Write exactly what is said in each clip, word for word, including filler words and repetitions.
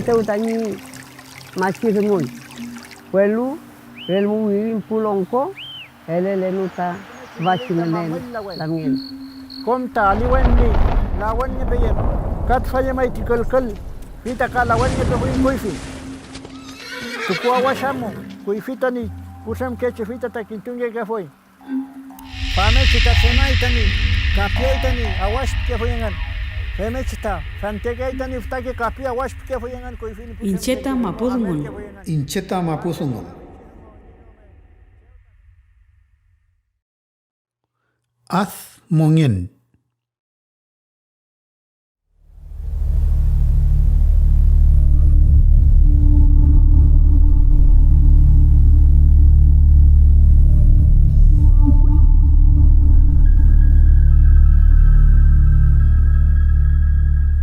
Tew tañi machi dungun, welu relmu wirin pu longko elelenu ta tüfachi ngünen lamngen. Kom ta aliwen ñi lawenngepeyem, ka tüfa llemay ti külkül, fey ta ka lawenngepefuy kuyfi. Tukuawash amu, kuyfi tañi putremkeche, fey ta, ta kintungekefuy. Famngechi ta tremay tañi kapiay tañi awash pikefuy engün. Femngechi ta fentekeay tañi fütake kapi awash pikefuy engün kuyfi ñi pu Iñche ta mapu dungun. Iñche ta mapu dungun. Ad mongen.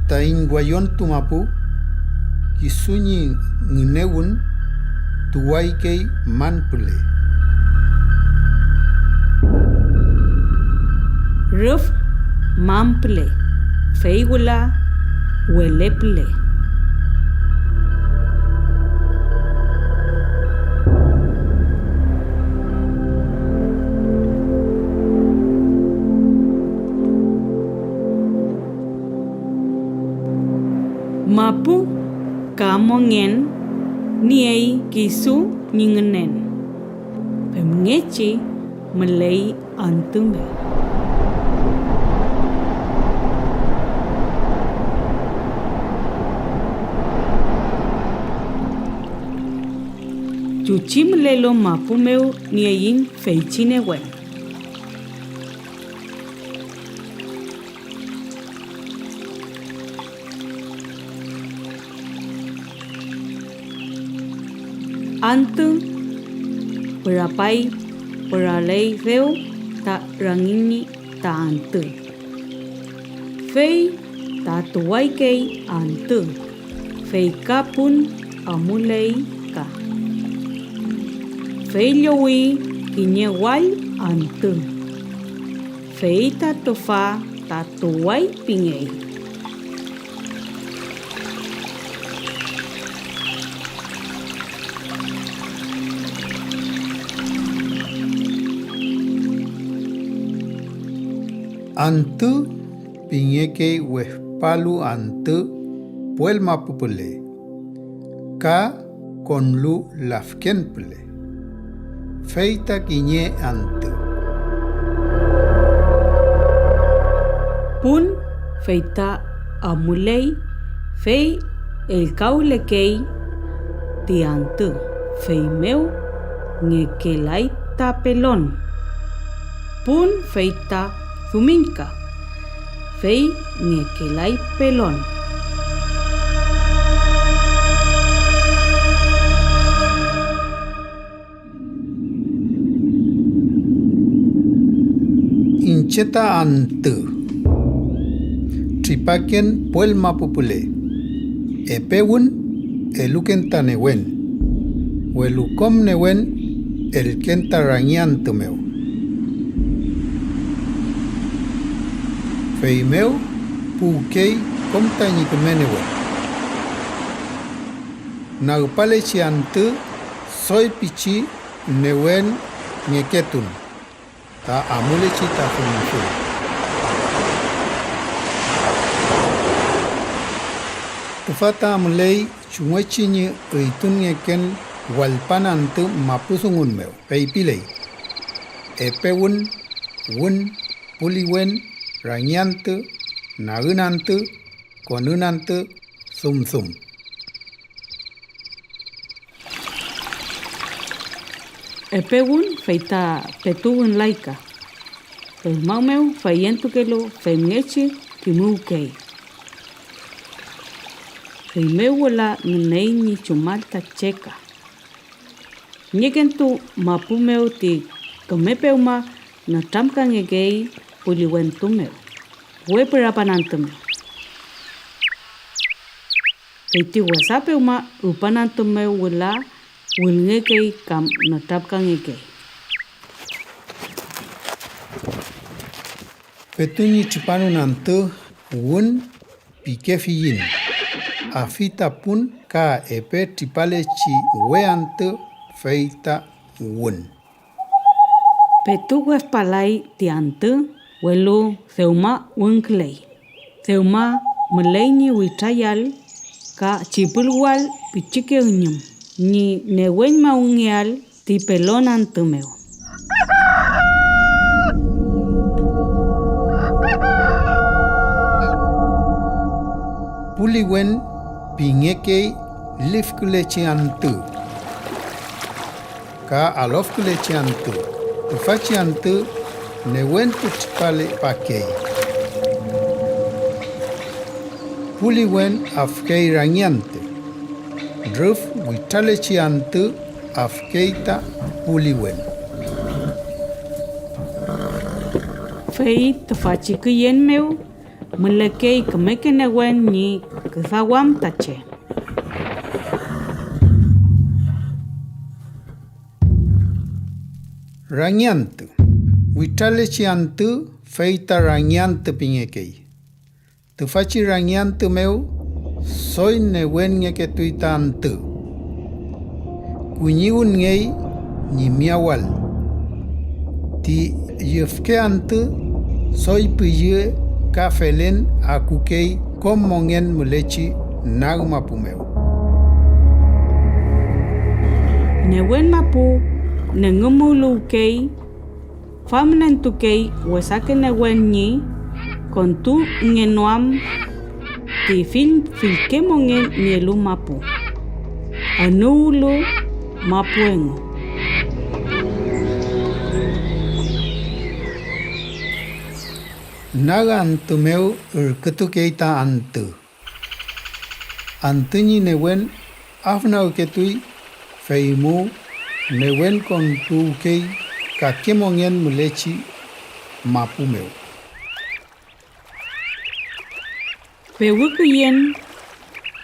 Taiñ wallontu mapu, kisu ñi ngünewün tuwaykey man püle. Rüf man püle, fey wüla wele püle. Mapu ka mongen niey kisu ñi ngünen, femngechi müley antü mew. Chuchi mülelu mapu mew nieiñ feychi newen. Antü pürapay, püraley dew ta rangiñ ta antü. Fey ta tuwaykey antü, fey ka pun amuley ka. Fey llowi kiñe wall antü, fey ta tüfa ta tuway pingey. Antü pingekey wefpalu antü puel mapu püle, ka konlu lafken püle, fey ta kiñe antü. Pun fey ta amuley, fey ellkawlekey ti antü, feymew ngekelay ta pelon. Pun fey ta dumiñka, fey ngekelay pelon. Iñche ta antü. Tripaken puel mapu püle. Epewün eluken ta newen, welu kom newen elken ta rangi antü mew. Feymew puwkey kom tañi küme newen. Nagpalechi antü doy pichi newen ngeketun ta amulechi ta dungu. Tüfa ta müley chumngechi ñi üytunngeken wallpan antü mapu dungun mew, feypiley: epewün, wün, puliwen, rangi antü, nagün antü, konün antü, dumdum. Epewün fey ta petu wünlayka, fey maw mew feyentukelu femngechi kimuwkey. Feymew wüla ngüney ñi chumal ta cheka. Kiñekentu mapu mew ti küme pewma nütramkangekey puliwentu mew, we pürapan antü mew. Fey ti wesa pewma rupan antü mew wüla wülngekey kam nütramkangekey. Petu ñi tripanun antü wün pikefiyiñ, afi ta pun ka epe tripalechi we antü, fey ta wün. Petu wefpalay ti antü, welu dewma wünküley. Dewma müley ñi witrayal ka chipülwal pichike üñüm ñi neweñmawngeael ti pelon antü mew. Puliwen pingekey lifkülechi antü ka alofkülechi antü. Tüfachi antü newentu tripale pakey. Puliwen afkey rangi antü. Rüf witralechi antü afkey ta puliwen. Fey tüfachi küyen mew mülekey kümeke newen ñi küdawam ta che. Rangi antü. Witralechi antü fey ta rangi antü pingekey. Tüfachi rangi antü mew doy newenngeketuy ta antü. Kuñiwünngey ñi miyawal. Ti llüfke antü doy püllü ka felen akukey kom mongen mülechi nag mapu mew. Newen mapu nengümuwluwkey, famnentukey wesake newen ñi kontungenoam ti fill-, fillke mongen nielu mapu, anüwlu mapu engu. Nag antü mew ürkütukey ta antü. Antü ñi newen afnagketuy, feymu newenkontuwkey kake mongen mülechi mapu mew. Pewü küyen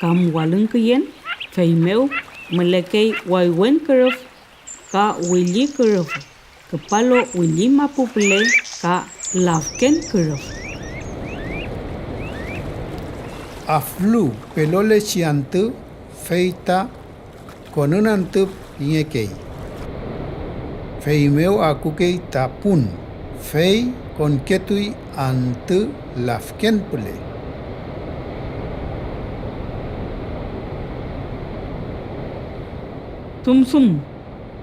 kam walüng küyen, feymew mülekey waywen kürüf ka willi kürüf, küpalu willi mapu püle ka lafken kürüf. Aflu pelolechi antü, fey ta konün antü pingekey. Feymew akukey ta pun, fey konketuy antü lafken püle. Dumdum,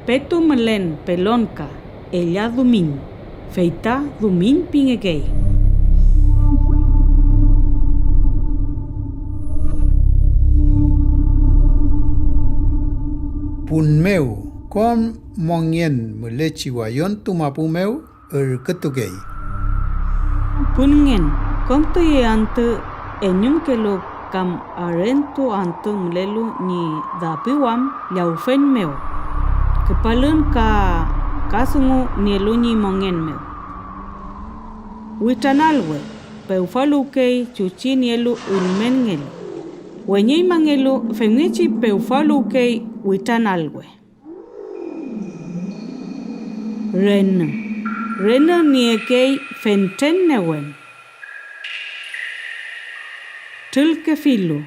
petu mülen pelonka ella dumiñ, fey ta dumiñ pingekey. Pun mew, kom mongen mülechi wayontu mapu mew ürkütukey. Punngen, kom tüye antü eñumkelu kam arentu antü mülelu ñi dapiwam llawfen mew, küpalün ka ka dungu nielu ñi mongen mew. Witranalwe, pewfaluwkey chuchi nielu ülmenngelu, weñeñmangelu femngechi pewfaluwkey witranalwe. Renü. Renü niekey fentren newen. Trülkefilu,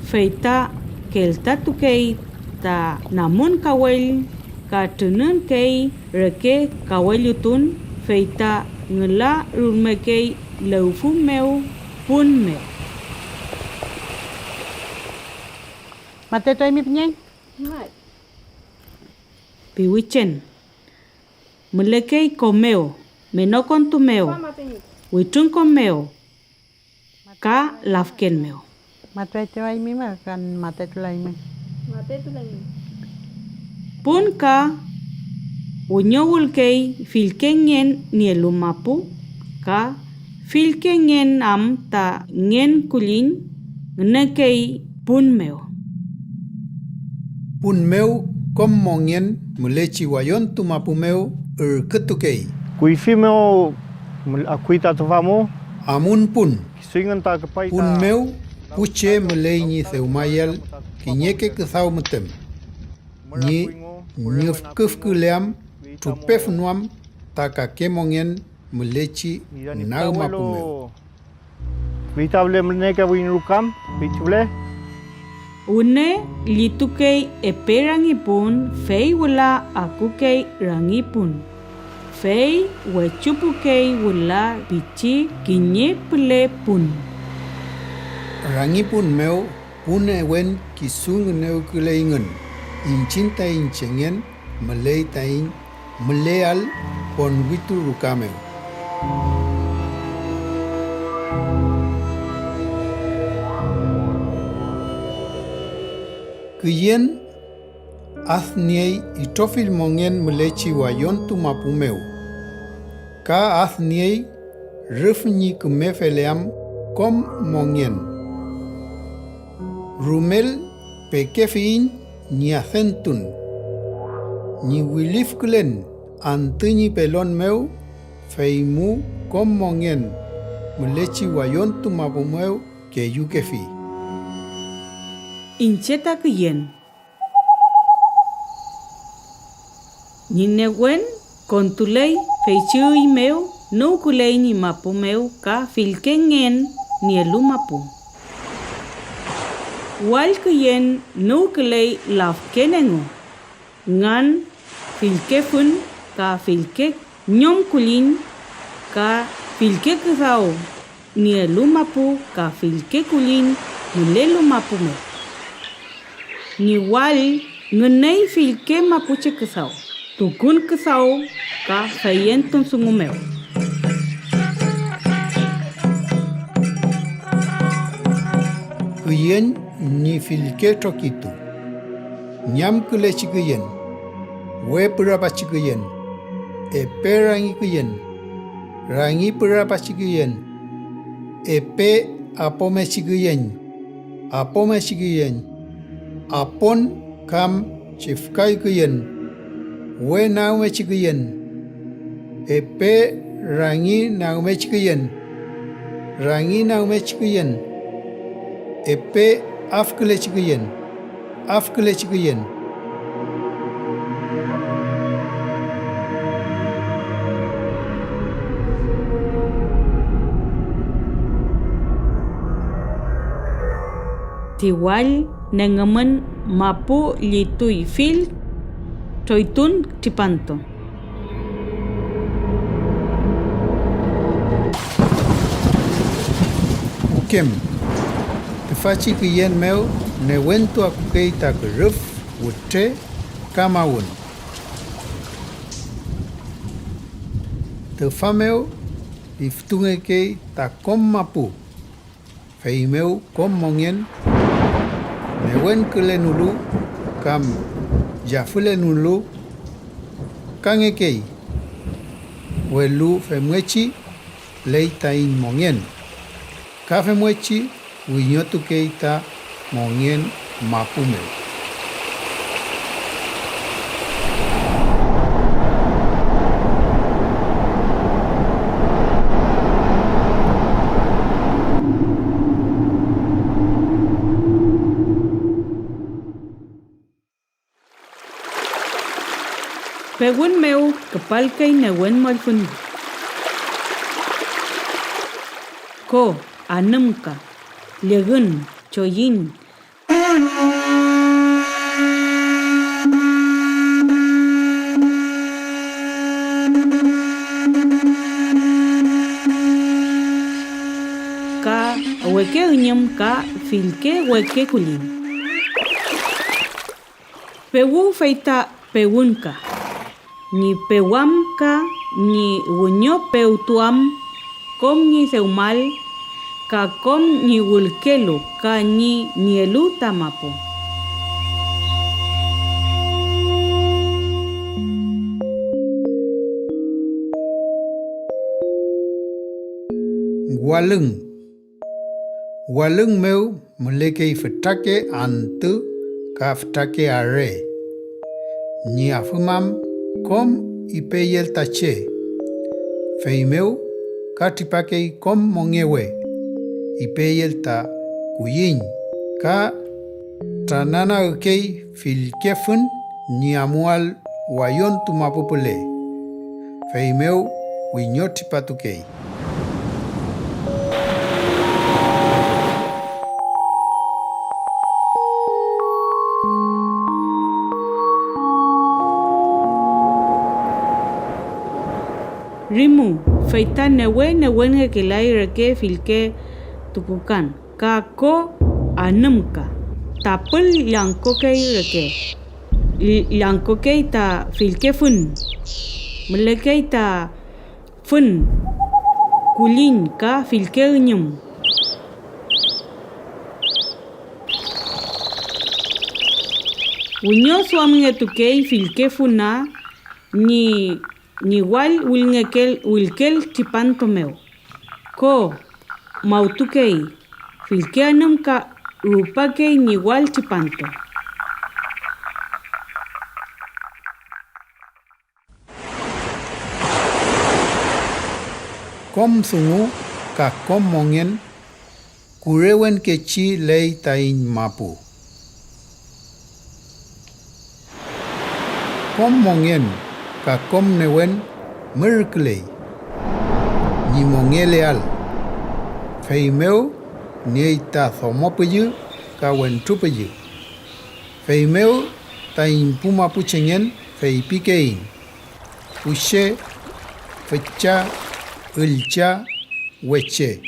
fey ta keltatukey ta namun kawell ka trününkey reke kawellutun, fey ta ngüla rulmekey lewfü mew pun mew. Matetuaymi püñeñ. Piwüchen. Mülekey ko mew, menokontu mew, wütrunko mew ka lafken mew. Matetuaymi mew, kan matetulaymi. Pun ka wiñowülkey fillke ngen nielu mapu ka fillke ngen am ta ngen kulliñ ngünekey pun mew. Pun mew kom mongen mülechi wayontu mapu mew ürkütukey. Kuyfi mew mül-, akuy ta tüfa mu. Amun pun. Kisu engün ta küpay ta. Pun mew pu che müley ñi dewmayael kiñeke küdaw müten, ñi ñüfküfküleam trupefnoam ta kake mongen mülechi nag mapu mew. Fey ta püle münekefuiñ rukan feychi püle. Wüne llitukey epe rangipun, fey wüla akukey rangipun, fey wechupukey wüla pichi kiñe püle pun. Rangipun mew pu newen kisu ngünewküleyngün, iñchiñ taiñ chengen müley taiñ müleael ponwitu ruka mew. Küyen adniey itrofill mongen mülechi wallontu mapu mew, ka adniey rüf ñi küme feleam kom mongen. Rumel pekefiyiñ ñi adentun, ñi wilifkülen antü ñi pelon mew, feymu kom mongen mülechi wallontu mapu mew kellukefi. Iñche ta küyen. Ñi newen kontuley feychi üy mew, nüwküley ñi mapu mew ka fillke ngen nielu mapu. Wall küyen nüwküley lafken engu, ngan, fillke fün ka fillke ñom kulliñ ka fillke küdaw nielu mapu ka fillke kulliñ mülelu mapu mew. Ñi wall ngüney fillke mapuche küdaw, tukun küdaw ka feyentun dungu mew. Küyen ñi fillke trokitu. Ñamkülechi küyen, we pürapachi küyen, epe rangi küyen, rangi pürapachi küyen, epe apomechi küyen, apomechi küyen, apon kam chifkay küyen, we nagmechi küyen, epe rangi nagmechi küyen, rangi nagmechi küyen, epe afkülechi küyen, afkülechi küyen. Ti wall nengümün mapu llituy fill troytun tripantu. Ukem, tüfachi küyen mew newentu akukey ta kürüf, wütre ka mawün. Tüfa mew liftungekey ta kom mapu. Feymew kom mongen newenkülenolu kam yafülenolu kangekey, welu femngechi ley taiñ mongen, ka femngechi wiñotukey ta mongen mapu mew. Pewün mew küpalkey newen mollfüñ. Ko, anümka, llegün, choyün, ka weke üñüm ka fillke weke kulliñ. Pewu fey ta pewün ka. Ñi pewam ka ñi wiñopewtuam kom ñi dewmal ka kom ñi wülkelu ka ñi nielu ta mapu. Walüng. Walüng mew mülekey fütrake antü ka fütrake are. Ñi afümam kom ipeyel ta che, feymew ka tripakey kom mongewe, ipeyel ta kulliñ, ka trananagkey fillke fün ñi amuael wallontu mapu püle, feymew wiñotripatukey. Rimu, fey ta newe newenngekelay reke fillke tukukan ka ko anümka. Tapül llangkokey reke, ll-, llangkokey ta fillke fün. Mülekey ta fün, kulliñ ka fillke üñüm. Wiñoduamngetukey fillke funa ñi ñiwall wilngekel, wilkel tripantu mew. Ko, mawtukey, fillke anümka rupakey ñiwall tripantu. Kom dungu ka kom mongen kurewenkechi ley taiñ mapu. Kom mongen ka kom newen mürküley ñi mongeleael, feymew niey ta domo püllü ka wentru püllü. Feymew taiñ pu mapuchengen feypikeiñ: kushe, fücha, üllcha, weche.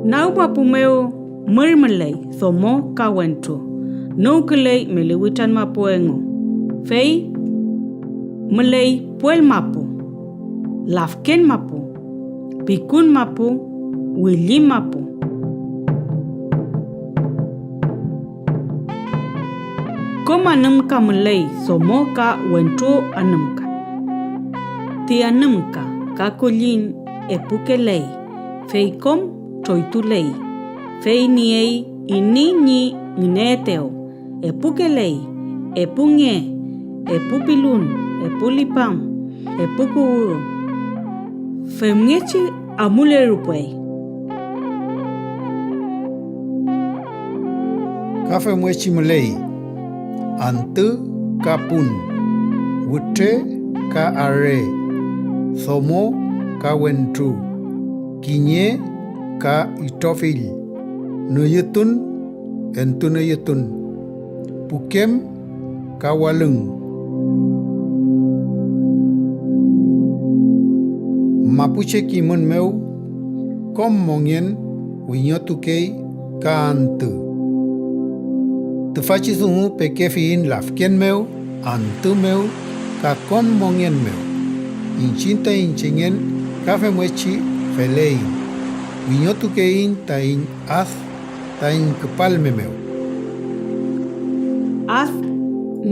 Nag mapu mew mür müley domo ka wentru, nüwküley meli witran mapu engu, fey müley puel mapu, lafken mapu, pikun mapu, willi mapu. Kom anümka müley domo ka wentru anümka. Ti anümka ka kulliñ epukeley, fey kom troytuley, fey niey iney ñi ngüneetew. Epukeley, epu nge, epu pilun, epu lipam, epu kuwü, femngechi amulerupuy. Ka femngechi müley antü ka pun, wütre ka are, domo ka wentru, kiñe ka itrofill, nüyütun, entunüyütun, pukem ka walüng. Mapuche kimün mew kom mongen wiñotukey ka antü. Tüfachi dungu pekefiyiñ lafken mew, antü mew ka kom mongen mew. Iñchiñ taiñ chengen ka femngechi feleiñ, wiñotukeiñ taiñ ad taiñ küpalme mew. Ad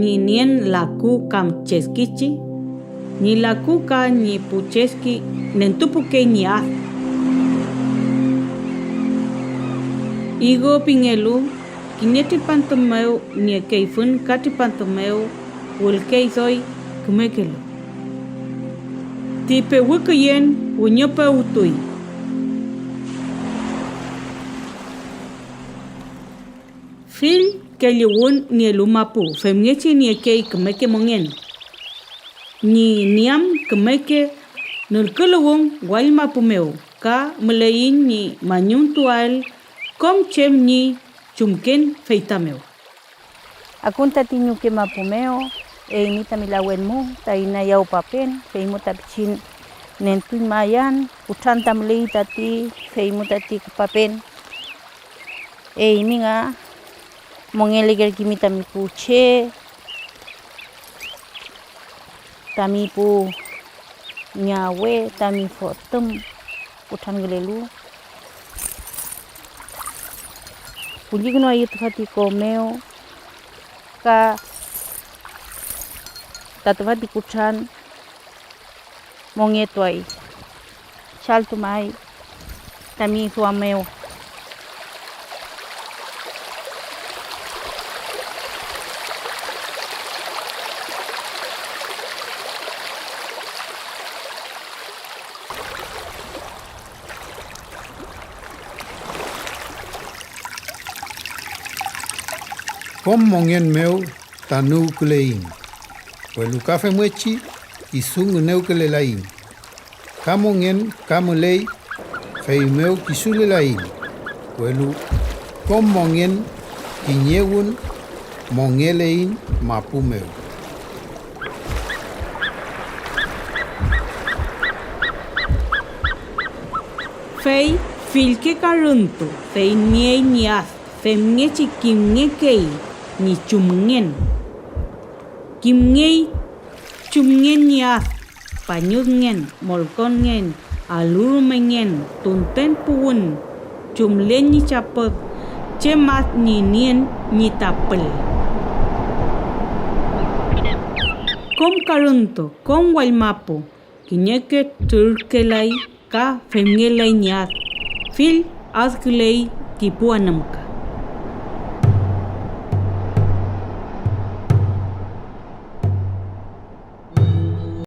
ñi nien laku kam cheskichi, ñi laku ka ñi pu cheski nentupukey ñi ad. Igo pingelu, kiñe tripantu mew niekey fün ka tripantu mew wülkey doy kümekelu. Ti pewüküyen wiñopewtuy. Fill kelluwün nielu mapu femngechi niekey kümeke mongen. Ñi niam kümeke nülküluwün wall mapu mew ka müleiñ ñi mañumtuael kom chem ñi chumken feyta mew. Akun tati ñuke mapu mew, eymi tami lawenmu ta inayawpapen, feymu ta pichin nentuñmayan, kutran ta müley tati, feymu tati küpapen. Eymi nga mongelekerkimi tami pu che, tami pu ñawe, tami fotüm kutrankülelu. Kullikünuaeyu tüfati ko mew ka ta tüfati kutran mongetuay. Chaltu may tami duam mew. Kom mongen mew ta nüwküleiñ, welu ka femngechi kisu ngünewkülelaiñ. Ka mongen ka müley, feymew kisulelaiñ, welu kom mongen kiñe wün Mongeleiñ mapu mew. Fey fillke karüntu fey niey ñi ad femngechi kimngekey ñi chumngen. Kimngey chumngen ñi ad, pañudngen, molkonngen, alurumengen, tunten puwün, chumlen ñi chapüd, chem ad ñi nien ñi tapül. Kom karüntu, kom wallmapu, kiñeke trürkelay ka femngelay ñi ad, fill adküley ti pu anümka.